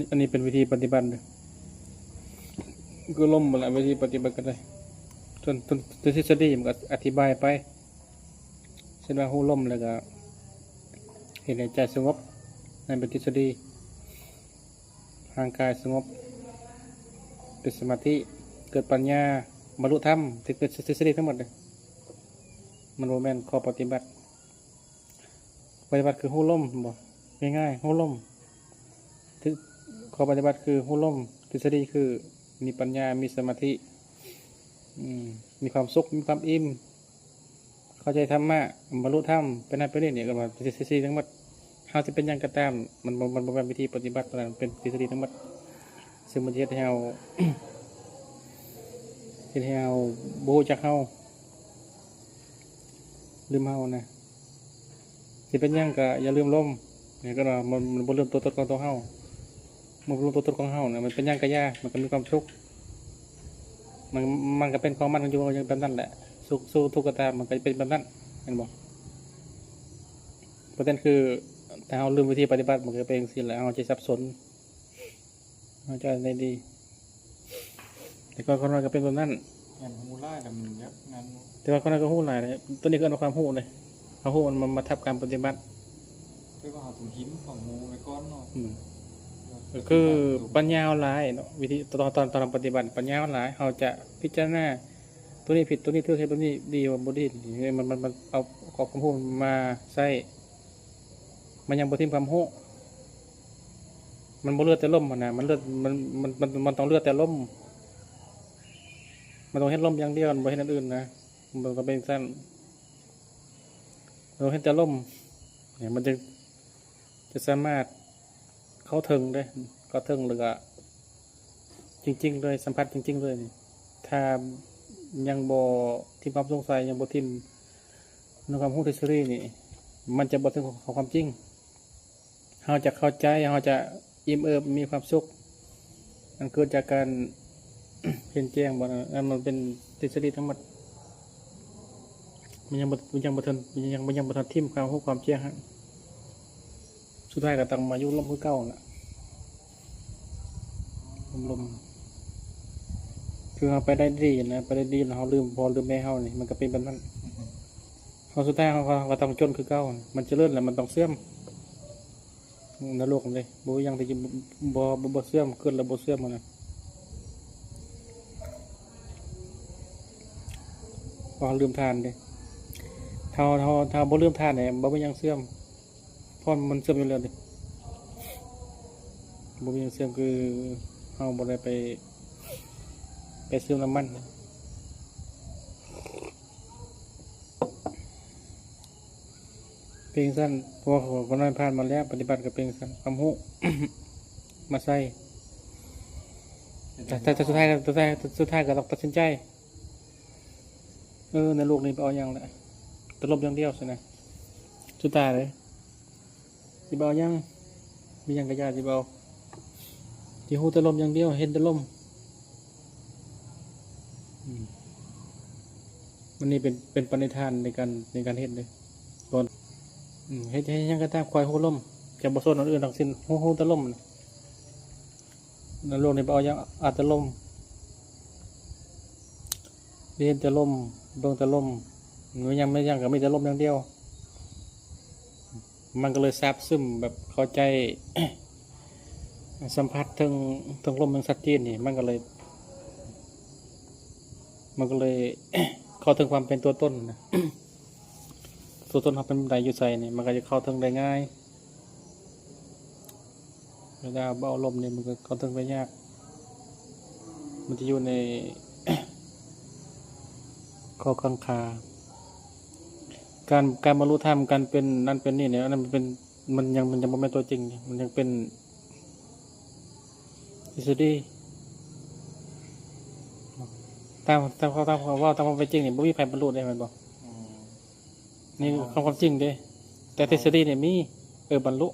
ອັນນີ້ເປັນວິທີປະຕິບັດເດີ ຄືລົມຫັ້ນລະ ວິທີປະຕິບັດກໍໄດ້ ສ່ວນ ສ່ວນ ສ່ວນທິດສະດີມັນກໍອະທິບາຍໄປ ເຊັ່ນວ່າຮູ້ລົມແລ້ວກໍເຮັດໃຫ້ໃຈສະຫງົບ ນັ້ນເປັນທິດສະດີ ຮ່າງກາຍສະຫງົບ ເປັນສະມາທິ ເກີດປັນຍາ ບັນລຸທຳ ທີ່ເປັນທິດສະດີທັງໝົດເດ້ ມັນບໍ່ແມ່ນຂໍ້ປະຕິບັດ. ປະຕິບັດຄືຮູ້ລົມ ເຫັນບໍ່? ງ່າຍໆ ຮູ້ລົມ ຄື ຂໍ້ປະຕິບັດຄືຮູ້ລົມ ທິດສະດີຄືມີປັນຍາ ມີສະມາທິ ອືມ ມີຄວາມສຸກ ມີຄວາມອີ່ມ ເຂົ້າໃຈທຳມະ ບັນລຸທຳ ເປັນນັ້ນເປັນນີ້ ນີ້ກໍວ່າທິດສະດີທັງໝົດ. ເຮົາຈະເປັນຫຍັງກໍຕາມ ມັນບໍ່ ມັນບໍ່ແມ່ນວິທີປະຕິບັດເທົ່ານັ້ນ ເປັນທິດສະດີທັງໝົດ ຊຶ່ງມັນຈະເຮັດໃຫ້ເຮົາ ເຮັດໃຫ້ເຮົາບໍ່ຮູ້ຈັກເຮົາ ລືມເຮົານະ. ຊິເປັນຫຍັງກໍຢ່າລືມລົມ ນີ້ກໍວ່າມັນ ມັນບໍ່ລືມຕົວຕົນຂອງຕົວເຮົາ ມັນບໍ່ລືມຕົວຕົນຂອງເຮົານະ ມັນເປັນຫຍັງກໍຢ່າ ມັນກໍມີຄວາມສຸກ ມັນ ມັນກໍເປັນຂອງມັນຢູ່ຢ່າງແບບນັ້ນແຫຼະ ສຸກ ສຸກ ທຸກກໍຕາມ ມັນກໍເປັນແບບນັ້ນ ແມ່ນບໍ່? ປະເດັນຄື ຖ້າເຮົາລືມວິທີປະຕິບັດ ມັນກໍເປັນຈັ່ງຊີ້ແຫຼະ ເຮົາຈະສັບສົນ ເຮົາຈະໄດ້ດີ ແຕ່ກ່ອນຂ້ານ້ອຍກໍເປັນແບບນັ້ນ ແມ່ນຮູ້ຫຼາຍແລ້ວມັນແບບນັ້ນ ແຕ່ວ່າຂ້ານ້ອຍກໍຮູ້ຫຼາຍເດ້ ຕົວນີ້ກໍເອີ້ນວ່າຄວາມຮູ້ເດ້ ຄວາມຮູ້ມັນມາ ມາທັບການປະຕິບັດ ແຕ່ວ່າເຮົາຕ້ອງຖິ້ມຄວາມຮູ້ໄວ້ກ່ອນເນາະ ອືມ ກໍຄືປັນຍາເຮົາຫຼາຍເນາະ ວິທີຕອນ ຕອນ ຕອນເຮົາປະຕິບັດ ປັນຍາເຮົາຫຼາຍ ເຮົາຈະພິຈາລະນາ ຕົວນີ້ຜິດ ຕົວນີ້ຖືກ ເຮັດຕົວນີ້ດີ ບໍ່ດີ ມັນ ມັນ ມັນເອົາ ເອົາຄວາມຮູ້ມາໃຊ້ ມັນຍັງບໍ່ຖິ້ມຄວາມຮູ້ ມັນບໍ່ເຫຼືອແຕ່ລົມຫັ້ນນະ ມັນເຫຼືອ ມັນ ມັນ ມັນ ມັນຕ້ອງເຫຼືອແຕ່ລົມ ມັນຕ້ອງເຮັດລົມຢ່າງດຽວ ມັນບໍ່ເຮັດອັນອື່ນນະ ມັນກໍເປັນຈັ່ງຊັ້ນ ມັນຕ້ອງເຮັດແຕ່ລົມ ມັນຈຶ່ງຈະສາມາດເຂົ້າເຖິງເດ້ ເຂົ້າເຖິງ ແລ້ວກໍ ຈິງໆເລີຍ ສຳຜັດຈິງໆເລີຍນີ້ ຖ້າຍັງບໍ່ຖິ້ມຄວາມສົງໄສ ຍັງບໍ່ຖິ້ມໃນຄວາມຮູ້ທິດສະດີນີ້ ມັນຈະບໍ່ເຖິງຂອງຄວາມຈິງ ເຮົາຈະເຂົ້າໃຈ ເຮົາຈະອີ່ມເອີບ ມີຄວາມສຸກ ອັນເກີດຈາກການເຫັນແຈ້ງບໍ່ນັ້ນ ອັນມັນເປັນທິດສະດີທັງໝົດ ມັນຍັງບໍ່ ມັນຍັງບໍ່ທັນ ມັນຍັງ ມັນຍັງບໍ່ທັນຖິ້ມຄວາມຮູ້ຄວາມແຈ້ງຫັ້ນ ສຸດທ້າຍກໍຕ້ອງມາຢູ່ລົມຄືເກົ່າຫັ້ນລະ ລົມ ຄືເຮົາໄປໄດ້ດີນະ ໄປໄດ້ດີແລ້ວເຮົາລືມພໍ່ລືມແມ່ເຮົານີ້ ມັນກໍເປັນແບບນັ້ນ ເຮົາສຸດທ້າຍເຮົາກໍ ເຮົາກໍຕ້ອງຈົນຄືເກົ່າ ມັນຈະເລີນແລ້ວມັນຕ້ອງເສື່ອມ ນະລົກເດ້ ບໍ່ມີຫຍັງທີ່ຈະ ບໍ່ ບໍ່ ບໍ່ເສື່ອມ ເກີດແລ້ວບໍ່ເສື່ອມຫັ້ນນະ ເພາະເຮົາລືມທານເດ້ ຖ້າເຮົາ ຖ້າເຮົາ ຖ້າເຮົາບໍ່ລືມທານນີ້ ບໍ່ມີຫຍັງເສື່ອມ ເພາະມັນເສື່ອມຢູ່ແລ້ວເດ້ ບໍ່ມີຫຍັງເສື່ອມ ຄືເຮົາບໍ່ໄດ້ໄປ ໄປເຊື່ອມນ້ຳມັນ ເປັນຈັ່ງຊັ້ນ ເພາະວ່າຂ້ານ້ອຍຜ່ານມາແລ້ວ ປະຕິບັດກໍເປັນຈັ່ງຊັ້ນ ຄວາມຮູ້ມາໃຊ້ ແຕ່ ແຕ່ ແຕ່ສຸດທ້າຍ ສຸດທ້າຍ ສຸດທ້າຍກໍຕ້ອງຕັດສິນໃຈ ເອີ ໃນໂລກນີ້ໄປເອົາຫຍັງລະ ແຕ່ລົມຢ່າງດຽວຊັ້ນນະ ສຸດທ້າຍເລີຍ ຊິໄປເອົາຫຍັງ ມີຫຍັງກໍຢ່າ ຊິໄປເອົາ ຊິຮູ້ແຕ່ລົມຢ່າງດຽວ ເຫັນແຕ່ລົມ ອືມ ອັນນີ້ເປັນ ເປັນປະນິທານໃນການ ໃນການເຮັດເດ້ ກ່ອນ ອືມ ເຮັດ ເຮັດຫຍັງກໍຕາມ ຄອຍຮູ້ລົມ ຈະບໍ່ສົນອັນອື່ນທັງສິ້ນ ຮູ້ ຮູ້ແຕ່ລົມ ໃນໂລກນີ້ບໍ່ເອົາຫຍັງ ເອົາແຕ່ລົມ ເຫັນແຕ່ລົມ ເບິ່ງແຕ່ລົມ ມີຫຍັງ ມີຫຍັງກໍມີແຕ່ລົມຢ່າງດຽວ ມັນກໍເລີຍຊາບຊຶມ ແບບເຂົ້າໃຈ ສຳຜັດເຖິງ ເຖິງລົມ ເຖິງຊັດເຈນນີ້ ມັນກໍເລີຍ ມັນກໍເລີຍເຂົ້າເຖິງຄວາມເປັນຕົວຕົນນະ ຕົວຕົນເຮົາເປັນແບບໃດ ຢູ່ໃສນີ້ ມັນກໍຈະເຂົ້າເຖິງໄດ້ງ່າຍ ເວລາບໍ່ເອົາລົມນີ້ ມັນກໍເຂົ້າເຖິງໄປຍາກ ມັນຈະຢູ່ໃນຂໍ້ກັງຂາ ການ ການບັນລຸທຳ ການເປັນນັ້ນເປັນນີ້ນີ້ ອັນນັ້ນມັນເປັນ ມັນຍັງ ມັນຍັງບໍ່ແມ່ນຕົວຈິງ ມັນຍັງເປັນທິດສະດີ ຕາມ ຕາມ ຕາມ ເວົ້າຕາມຄວາມເປັນຈິງນີ້ ບໍ່ມີໃຜບັນລຸໄດ້ແມ່ນບໍ່? ອືມ ນີ້ຄືຄວາມຈິງເດ້ ແຕ່ທິດສະດີນີ້ມີ ເອີ ບັນລຸ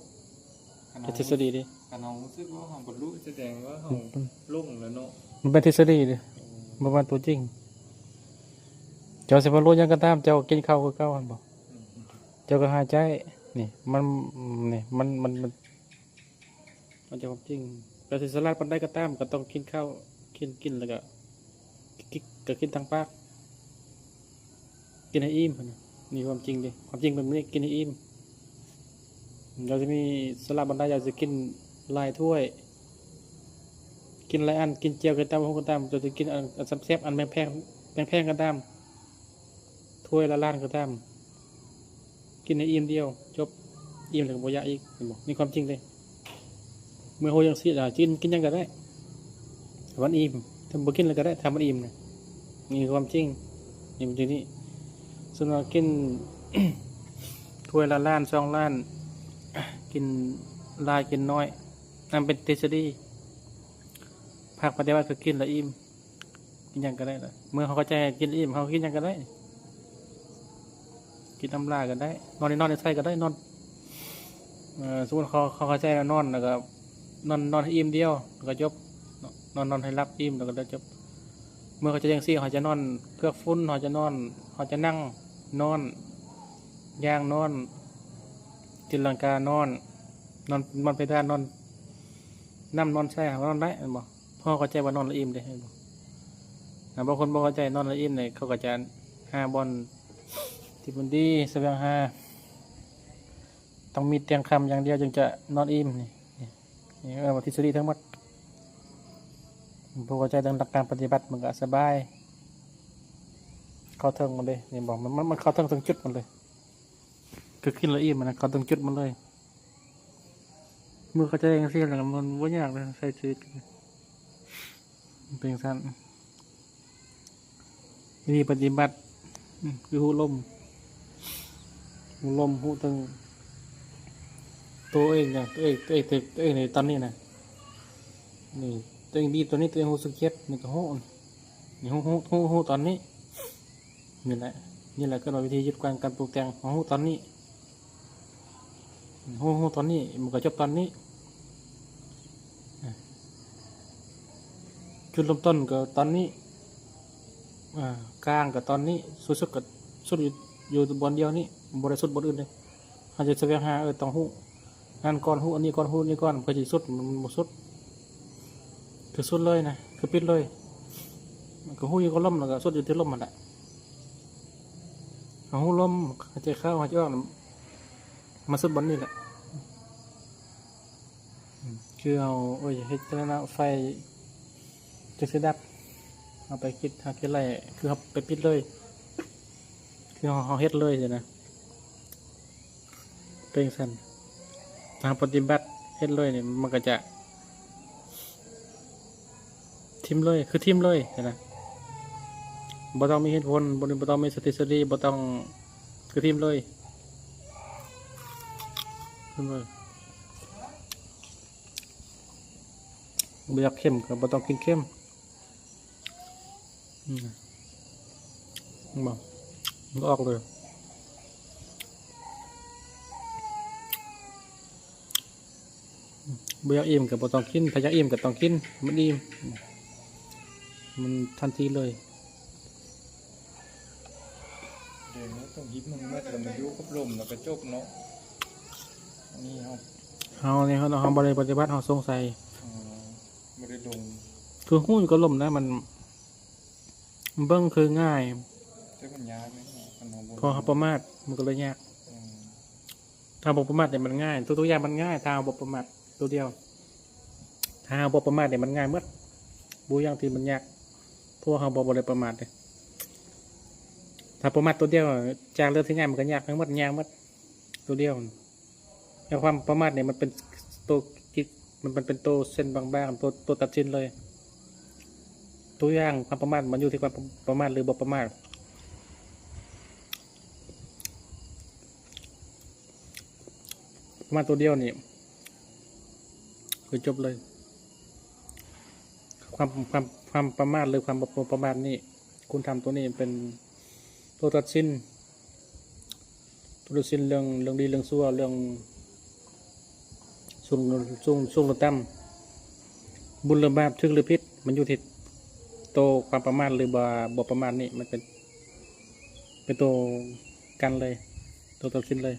ແຕ່ທິດສະດີເດ້ ຄັນເຮົາຮູ້ສຶກວ່າເຮົາບັນລຸ ສະແດງວ່າເຮົາ ອືມ ລົງແລ້ວເນາະ ມັນເປັນທິດສະດີເດ້ ອືມ ບໍ່ແມ່ນຕົວຈິງ ເຈົ້າຊິບັນລຸຫຍັງກໍຕາມ ເຈົ້າກິນເຂົ້າຄືເກົ່າຫັ້ນບໍ່? ອືມ ເຈົ້າກໍຫາຍໃຈ ນີ້ ມັນ ນີ້ ມັນ ມັນ ມັນ ເຈົ້າຄວາມຈິງ. ແຕ່ຊິສະຫຼາດປານໃດກໍຕາມ ກໍຕ້ອງກິນເຂົ້າ ກິນ ກິນແລ້ວກໍ ກິນ ກໍກິນທາງປາກ ກິນໃຫ້ອີ່ມຫັ້ນນະ. ນີ້ຄວາມຈິງເດ້ ຄວາມຈິງແບບນີ້ ກິນໃຫ້ອີ່ມ. ເຈົ້າຊິມີສະຫຼາດປານໃດ ເຈົ້າຊິກິນຫຼາຍຖ້ວຍ ກິນຫຼາຍອັນ ກິນແຈ່ວ ກິນຕຳບັກຫຸ່ງກໍຕາມ ເຈົ້າຊິກິນອັນ ອັນແຊບໆ ອັນແພງໆ ແພງໆ ກໍຕາມ ຖ້ວຍລະລ້ານກໍຕາມ ກິນໃຫ້ອີ່ມດຽວ ຈົບ ອີ່ມແລ້ວກໍບໍ່ຢາກອີກ ເຫັນບໍ່? ນີ້ຄວາມຈິງເດ້. ເມື່ອຮູ້ຈັ່ງຊີ້ລະ ກິນ ກິນຫຍັງກໍໄດ້ ຖ້າມັນອີ່ມ ຖ້າບໍ່ກິນແລ້ວກໍໄດ້ ຖ້າມັນອີ່ມນະ. ນີ້ຄືຄວາມຈິງ ນີ້ມັນຢູ່ນີ້. ສ່ວນວ່າກິນຖ້ວຍລະລ້ານ ສອງລ້ານ ກິນຫຼາຍກິນນ້ອຍ ນັ້ນເປັນທິດສະດີ. ພາກປະຕິບັດຄືກິນແລ້ວອີ່ມ ກິນຫຍັງກໍໄດ້ລະ. ເມື່ອເຮົາເຂົ້າໃຈໃຫ້ກິນອີ່ມ ເຮົາກິນຫຍັງກໍໄດ້ ກິນອຳລາກໍໄດ້ ນອນໃນ ນອນໃນໃສກໍໄດ້ ນອນ ເອີ ສົມມຸດເຂົາ ເຂົາເຂົ້າໃຈນອນແລ້ວກໍນອນ ນອນໃຫ້ອີ່ມດຽວ ແລ້ວກໍຈົບ ນອນ ນອນໃຫ້ຫຼັບອີ່ມ ແລ້ວກໍຈົບ. ເມື່ອເຂົ້າໃຈຈັ່ງຊີ້ ເຮົາຈະນອນເກືອກຝຸ່ນ ເຮົາຈະນອນ ເຮົາຈະນັ່ງນອນ ຍ່າງນອນ ຕີນລັງການອນ ນອນ ນອນເພດານ ນອນ ນອນໃສ່ ເຮົານອນໄດ້ ແມ່ນບໍ່? ພໍເຂົ້າໃຈວ່ານອນແລ້ວອີ່ມເດ້ ເຫັນບໍ່? ອ່າ ບາງຄົນບໍ່ເຂົ້າໃຈນອນແລ້ວອີ່ມນີ້ ເຂົາກໍຈະຫາບ່ອນທີ່ມັນດີ ສະແຫວງຫາ ຕ້ອງມີຕຽງຄ້ຳຢ່າງດຽວຈຶ່ງຈະນອນອີ່ມ. ນີ້ ນີ້ເອີ້ນວ່າທິດສະດີທັງໝົດ. ຜູ້ເຂົ້າໃຈເລື່ອງຫຼັກການປະຕິບັດມັນກໍສະບາຍ ເຂົ້າເຖິງມັນເດ້ ເຫັນບໍ່? ມັນ ມັນ ມັນເຂົ້າເຖິງ ເຖິງຈຸດມັນເລີຍ ຄືກິນແລ້ວອີ່ມນະ ເຂົ້າເຖິງຈຸດມັນເລີຍ. ເມື່ອເຂົ້າໃຈຈັ່ງຊີ້ແລ້ວ ມັນບໍ່ຍາກເລີຍໃຊ້ຊີວິດ ເປັນຈັ່ງຊັ້ນ. ວິທີປະຕິບັດ ອືມ ຄືຮູ້ລົມ ຮູ້ລົມ ຮູ້ເຖິງໂຕເອງນະ ໂຕເອງ ໂຕເອງ ໂຕເອງໃນຕອນນີ້ນະ ນີ້ ໂຕເອງບີບໂຕນີ້ ໂຕເອງຮູ້ສຶກເຈັບ ນີ້ກໍຮູ້ ນີ້ ຮູ້ ຮູ້ ຮູ້ ຮູ້ຕອນນີ້. ນີ້ແຫຼະ ນີ້ແຫຼະເອີ້ນວ່າວິທີຢຸດການ ການປຸງແຕ່ງ. ເຮົາຮູ້ຕອນນີ້ ຮູ້ ຮູ້ຕອນນີ້ ມັນກໍຈົບຕອນນີ້. ຈຸດເລີ່ມຕົ້ນກໍຕອນນີ້ ອາ ກາງກໍຕອນນີ້ ສຸດ ສຸດກໍສຸດຢູ່ ຢູ່ບ່ອນດຽວນີ້ ບໍ່ໄດ້ສຸດບ່ອນອື່ນເດ້. ເຮົາຈະສະແຫວງຫາ ເອີ ຕ້ອງຮູ້ ນັ້ນກ່ອນ ຮູ້ອັນນີ້ກ່ອນ ຮູ້ອັນນີ້ກ່ອນ ເພື່ອຊິສຸດ ມັນ ມັນບໍ່ສຸດ ຄືສຸດເລີຍນະ ຄືປິດເລີຍ. ມັນກໍຮູ້ຢູ່ກັບລົມ ແລ້ວກໍສຸດຢູ່ທີ່ລົມຫັ້ນແຫຼະ. ເຮົາຮູ້ລົມ ຫາຍໃຈເຂົ້າ ຫາຍໃຈອອກ ມາສຸດບ່ອນນີ້ແຫຼະ. ອືມ ຄືເຮົາ ໂອ້ຍ ເຮັດຈັ່ງໃດເນາະ ໄຟຈຶ່ງຊິດັບ ເຮົາໄປຄິດຫາກິນໄລ່ ຄືເຮົາໄປປິດເລີຍ ຄືເຮົາ ເຮົາເຮັດເລີຍຊີ້ນະ. ເປັນຈັ່ງຊັ້ນ ຖ້າເຮົາປະຕິບັດເຮັດເລີຍນີ້ ມັນກໍຈະຖິ້ມເລີຍ ຄືຖິ້ມເລີຍຫັ້ນນະ ບໍ່ຕ້ອງມີເຫດຜົນ ບໍ່ ບໍ່ຕ້ອງມີທິດສະດີ ບໍ່ຕ້ອງ ຄືຖິ້ມເລີຍ ຖິ້ມເລີຍ. ບໍ່ຢາກເຄັມກໍບໍ່ຕ້ອງກິນເຄັມ. ອືມ ເຫັນບໍ່? ມັນອອກເລີຍ. ບໍ່ຢາກອີ່ມກໍບໍ່ຕ້ອງກິນ ຖ້າຢາກອີ່ມກໍຕ້ອງກິນ ມັນອີ່ມ ມັນທັນທີເລີຍ. ດຽວນີ້ຕ້ອງຮີບມັນໝົດ ແລ້ວມາຢູ່ກັບລົມ ແລ້ວກໍຈົບເນາະ. ອັນນີ້ເຮົາ ເຮົານີ້ ເຮົາ ເຮົາບໍ່ໄດ້ປະຕິບັດ ເຮົາສົງໄສ. ອືມ ບໍ່ໄດ້ລົງ ຄືຮູ້ຢູ່ກັບລົມນະ ມັນເບິ່ງຄືງ່າຍ ແຕ່ມັນຍາກເດ້ ຄັນເຮົາບໍ່ ເພາະເຮົາປະໝາດ ມັນກໍເລີຍຍາກ. ອືມ ຖ້າບໍ່ປະໝາດນີ້ມັນງ່າຍ ທຸກໆຢ່າງມັນງ່າຍ ຖ້າເຮົາບໍ່ປະໝາດໂຕດຽວ. ຖ້າເຮົາບໍ່ປະໝາດນີ້ມັນງ່າຍໝົດ ບໍ່ຢ່າງທີ່ມັນຍາກ ເພາະວ່າເຮົາບໍ່ ບໍ່ໄດ້ປະໝາດເດ້. ຖ້າປະໝາດໂຕດຽວ ຈາກເລື່ອງທີ່ງ່າຍມັນກໍຍາກທັງໝົດ ຍາກໝົດໂຕດຽວ. ແຕ່ຄວາມປະໝາດນີ້ມັນເປັນໂຕ ມັນ ມັນເປັນໂຕເສັ້ນບາງໆ ໂຕ ໂຕຕັດສິນເລີຍ. ໂຕຢ່າງຄວາມປະໝາດມັນຢູ່ທີ່ຄວາມປະໝາດ ຫຼື ບໍ່ປະໝາດ. ປະໝາດໂຕດຽວນີ້ຄືຈົບເລີຍ. ຄວາມ ຄວາມ ຄວາມປະໝາດ ຫຼື ຄວາມບໍ່ປະໝາດນີ້ ຄຸນທຳໂຕນີ້ເປັນໂຕຕັດສິນ ໂຕຕັດສິນເລື່ອງ ເລື່ອງດີເລື່ອງຊົ່ວ ເລື່ອງສູງ ສູງ ສູງ ຫຼື ຕ່ຳ ບຸນ ຫຼື ບາບ ຖືກ ຫຼື ຜິດ ມັນຢູ່ທີ່ໂຕຄວາມປະໝາດ ຫຼື ບໍ່ ບໍ່ປະໝາດນີ້ ມັນເປັນ ເປັນໂຕ ກັນເລີຍ ໂຕຕັດສິນເລີຍ.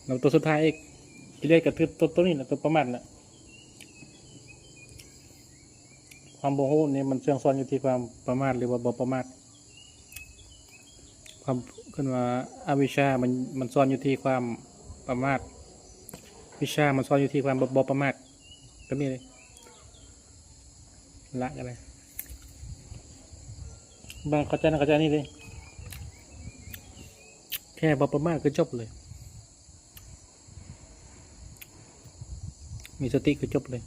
ແລ້ວໂຕສຸດທ້າຍອີກ ກິເລດກໍຄືຕົວ ຕົວນີ້ແຫຼະ ຕົວປະໝາດແຫຼະ. ຄວາມບໍ່ຮູ້ນີ້ມັນເຊື່ອງຊອນຢູ່ທີ່ຄວາມປະໝາດ ຫຼືວ່າບໍ່ປະໝາດ. ຄວາມ ເອີ້ນວ່າອະວິຊາ ມັນ ມັນຊອນຢູ່ທີ່ຄວາມປະໝາດ, ວິຊາມັນຊອນຢູ່ທີ່ຄວາມບໍ່ ບໍ່ປະໝາດ ແບບນີ້ເດ້. ລະກັນເລີຍ ເບິ່ງເຂົ້າໃຈນັ້ນເຂົ້າໃຈນີ້ເດ້. ແຄ່ບໍ່ປະໝາດຄືຈົບເລີຍ, ມີສະຕິຄືຈົບເລີຍ,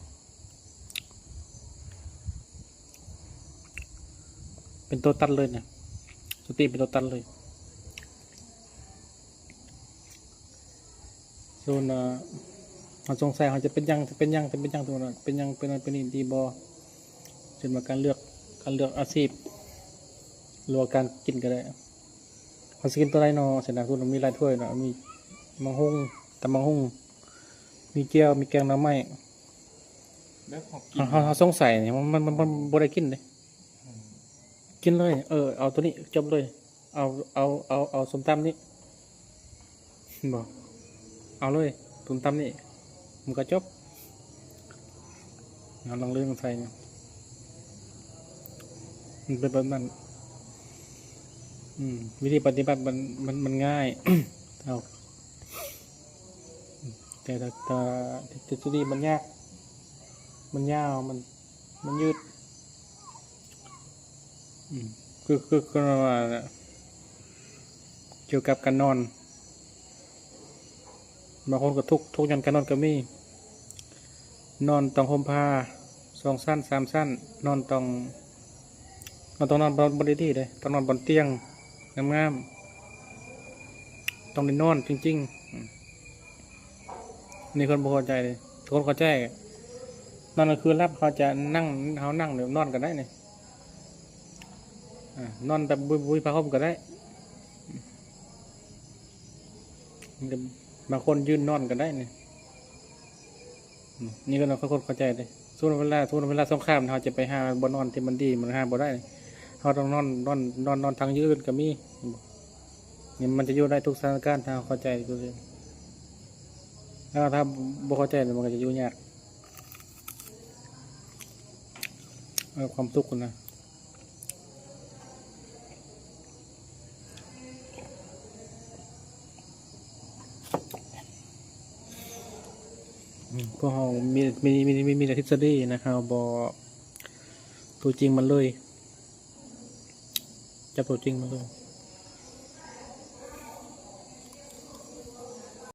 ເປັນຕົວຕັດເລີຍນະ, ສະຕິເປັນຕົວຕັດເລີຍ. ສ່ວນ ເອີ ເຮົາສົງໄສ ເຮົາຈະເປັນຫຍັງ ເປັນຫຍັງ ເປັນຫຍັງ ເປັນຫຍັງ ເປັນນັ້ນເປັນນີ້ດີບໍ່? ເຊັ່ນວ່າການເລືອກ ການເລືອກອາຊີບ ຫຼືວ່າການກິນກໍໄດ້, ເຮົາຊິກິນຕົວໃດນໍ? ເຊັ່ນວ່າມີຫຼາຍຖ້ວຍເນາະ, ມີໝາກຫຸ່ງ ຕຳໝາກຫຸ່ງ, ມີແຈ່ວ ມີແກງໜໍ່ໄມ້. ແລ້ວເຮົາກິນ ເຮົາ ເຮົາ ເຮົາສົງໄສນີ້ ມັນ ມັນ ມັນ ມັນບໍ່ໄດ້ກິນເດ້. ອືມ ກິນເລີຍ. ເອີ ເອົາຕົວນີ້ຈົບເລີຍ. ເອົາ ເອົາ ເອົາ ເອົາສົ້ມຕຳນີ້ ເຫັນບໍ່? ເອົາເລີຍ ສົ້ມຕຳນີ້ ມັນກໍຈົບ. ເອົາລອງເລື່ອງໃສ່ ມັນເປັນແບບນັ້ນ. ອືມ ວິທີປະຕິບັດມັນ ມັນ ມັນງ່າຍ ເອົາ ແຕ່ ແຕ່ ແຕ່ ແຕ່ທະທິດມັນຍາກ ມັນຍາວ ມັນ ມັນຍືດ. ອືມ ຄື ຄື ຄືວ່າ ກ່ຽວກັບການນອນ ບາງຄົນກໍທຸກ ທຸກຍ້ອນການນອນກໍມີ. ນອນຕ້ອງຫົ່ມຜ້າສອງຊັ້ນ ສາມຊັ້ນ, ນອນຕ້ອງ ເຮົາຕ້ອງນອນບ່ອນ ບ່ອນດີໆເດ້, ຕ້ອງນອນບ່ອນຕຽງງາມໆ, ຕ້ອງໄດ້ນອນຈິງໆ. ອືມ ນີ້ຄົນບໍ່ເຂົ້າໃຈເດ້, ຄົນເຂົ້າໃຈ ນອນກາງຄືນຫຼັບ ເຮົາຈະນັ່ງ ເຮົານັ່ງ ນອນກໍໄດ້ນີ້, ອາ ນອນແບບບໍ່ ບໍ່ມີຜ້າຫົ່ມກໍໄດ້. ບາງຄົນຢືນນອນກໍໄດ້ນີ້. ອືມ ນີ້ກໍຕ້ອງເຂົ້າ ເຂົ້າໃຈເດ້. ສົມມຸດເວລາ ສົມມຸດເວລາສົງຄາມ ເຮົາຈະໄປຫາບ່ອນນອນທີ່ມັນດີ ມັນຫາບໍ່ໄດ້. ເຮົາຕ້ອງນອນ ນອນ ນອນ ນອນທາງອື່ນກໍມີ. ນີ້ມັນຈະຢູ່ໄດ້ທຸກສະຖານະການ ຖ້າເຮົາເຂົ້າໃຈ. ແລ້ວຖ້າບໍ່ເຂົ້າໃຈ ມັນກໍຈະຢູ່ຍາກ. ເອີ ຄວາມທຸກຫັ້ນນະ. ອືມ ພວກເຮົາມີ ມີ ມີ ມີ ມີແຕ່ທິດສະດີນະ, ເຮົາບໍ່ຕົວຈິງມັນເລີຍ, ຈັບຕົວຈິງມັນເລີຍ.